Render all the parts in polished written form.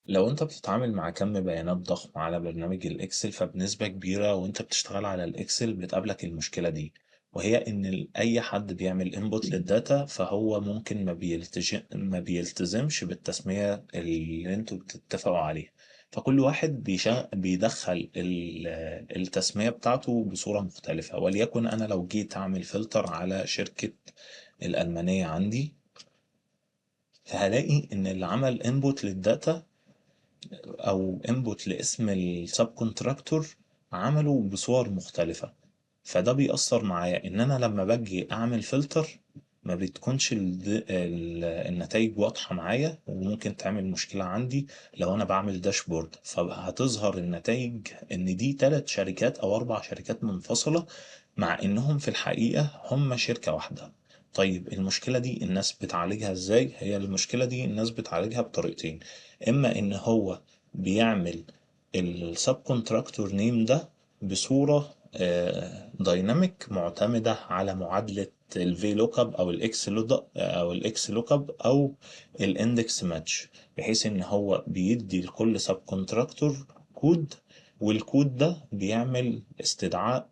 لو انت بتتعامل مع كم بيانات ضخم على برنامج ال Excel، فبنسبة كبيرة وانت بتشتغل على ال Excel بتقابلك المشكلة دي، وهي ان اي حد بيعمل input لل data فهو ممكن ما بيلتزمش بالتسمية اللي انتوا بتتفقوا عليها، فكل واحد بيدخل التسمية بتاعته بصورة مختلفة. وليكن انا لو جيت اعمل فلتر على شركة الألمانية عندي، فهلاقي ان اللي عمل input لل data او input لاسم ال subcontractor عمله بصور مختلفة، فده بيأثر معايا ان انا لما باجي اعمل فلتر ما بتكونش النتائج واضحة معايا، وممكن تعمل مشكلة عندي لو انا بعمل dashboard، فهتظهر النتائج ان دي 3 شركات او 4 شركات منفصلة مع انهم في الحقيقة هم شركة واحدة. طيب المشكلة دي الناس بتعالجها ازاي؟ هي المشكلة دي الناس بتعالجها بطريقتين، اما ان هو بيعمل ال subcontractor name ده بصورة dynamic معتمدة على معادلة ال VLOOKUP او ال XLOOKUP او ال XLOOKUP او ال index match، بحيث ان هو بيدي لكل subcontractor code، والكود ده بيعمل استدعاء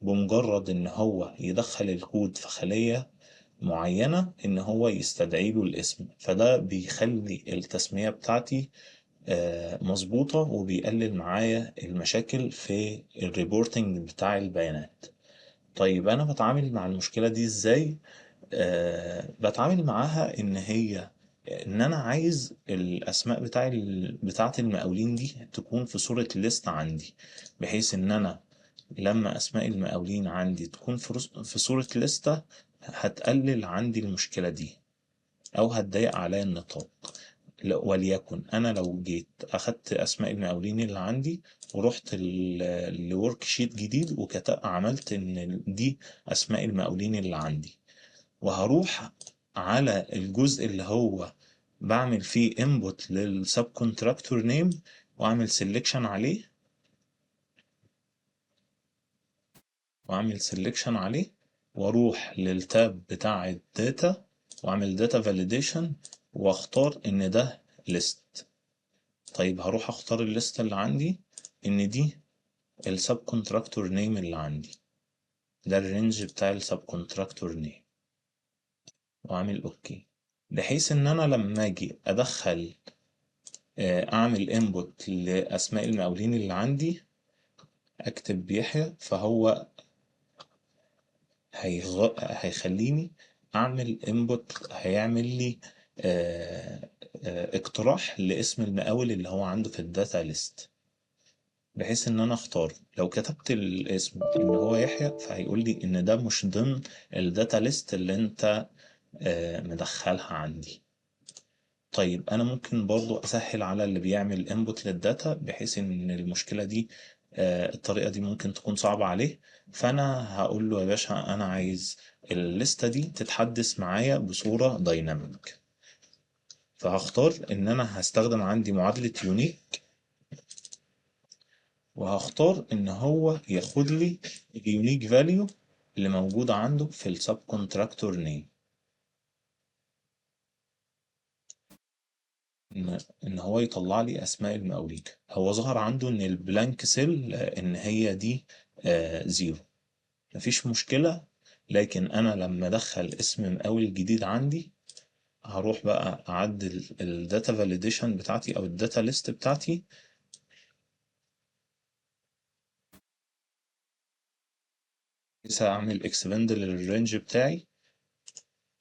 بمجرد ان هو يدخل الكود في خلية معينة ان هو يستدعي له الاسم، فده بيخلي التسمية بتاعتي مظبوطة وبيقلل معايا المشاكل في ال reporting بتاع البيانات. طيب انا بتعامل مع المشكلة دي ازاي؟ بتعامل معاها ان انا عايز الاسماء بتاعة المقاولين دي تكون في صورة list عندي، بحيث ان انا لما اسماء المقاولين عندي تكون في صورة لستة هتقلل عندي المشكلة دي او هتضيق عليا النطاق. وليكن انا لو جيت اخدت اسماء المقاولين اللي عندي ورحت ل worksheet جديد وعملت ان دي اسماء المقاولين اللي عندي، وهروح على الجزء اللي هو بعمل فيه input لل subcontractor name واعمل selection عليه، واعمل selection عليه واروح لل tab بتاع ال data واعمل data validation واختار ان ده list. طيب هروح اختار ال list اللي عندي ان دي ال subcontractor name اللي عندي، ده ال range بتاع ال subcontractor name، واعمل okay، بحيث ان انا لما اجي اعمل input لاسماء المقاولين اللي عندي اكتب يحيى، فهو هيخليني اعمل input، هيعمل لي اقتراح لاسم المقاول اللي هو عنده في ال data list، بحيث ان انا اختار. لو كتبت الاسم ان هو يحيى فهيقول لي ان ده مش ضمن ال data list اللي انت مدخلها عندي. طيب انا ممكن برضو اسهل على اللي بيعمل input لل data، بحيث ان المشكلة دي، الطريقة دي ممكن تكون صعبة عليه، فانا هقول له يا باشا انا عايز الليستة دي تتحدث معايا بصورة dynamic، فهختار ان انا هستخدم عندي معادلة unique، وهختار ان هو ياخد لي ال unique value اللي موجودة عنده في ال subcontractor name، ان هو يطلع لي اسماء المقاولين. هو ظهر عنده ان ال blank cell ان هي دي، zero، مفيش مشكلة، لكن انا لما ادخل اسم مقاول جديد عندي هروح بقى اعدل ال data validation بتاعتي او ال data list بتاعتي، لسه هعمل expand لل range بتاعي،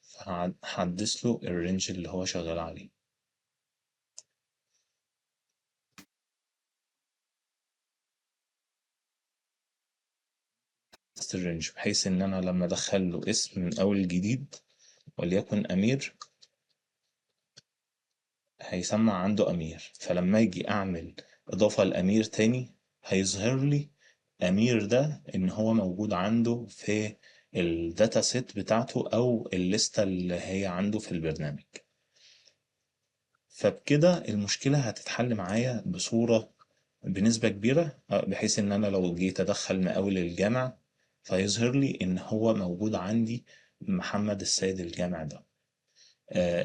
فهحدث له ال range اللي هو شغال عليه. ال range بحيث ان انا لما ادخل له اسم من اول جديد وليكن امير، هيسمع عنده امير، فلما اجي اعمل اضافة لامير تاني هيظهر لي امير ده ان هو موجود عنده في ال data set بتاعته او الليستة اللي هي عنده في البرنامج. فبكده المشكلة هتتحل معايا بنسبة كبيرة، بحيث ان انا لو جيت ادخل مقاول الجامع فيظهر لي ان هو موجود عندي محمد السيد الجامع ده.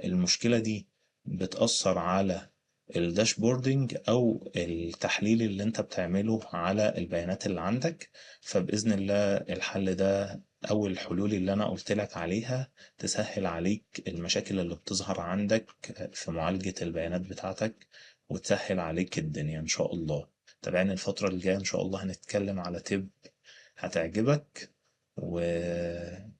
المشكلة دي بتأثر على ال dashboarding او التحليل اللي انت بتعمله على البيانات اللي عندك. فبإذن الله الحل ده او الحلول اللي انا قلت لك عليها تسهل عليك المشاكل اللي بتظهر عندك في معالجة البيانات بتاعتك، وتسهل عليك الدنيا ان شاء الله. تابعني الفترة الجاية ان شاء الله، هنتكلم على تب هتعجبك. وشكرا.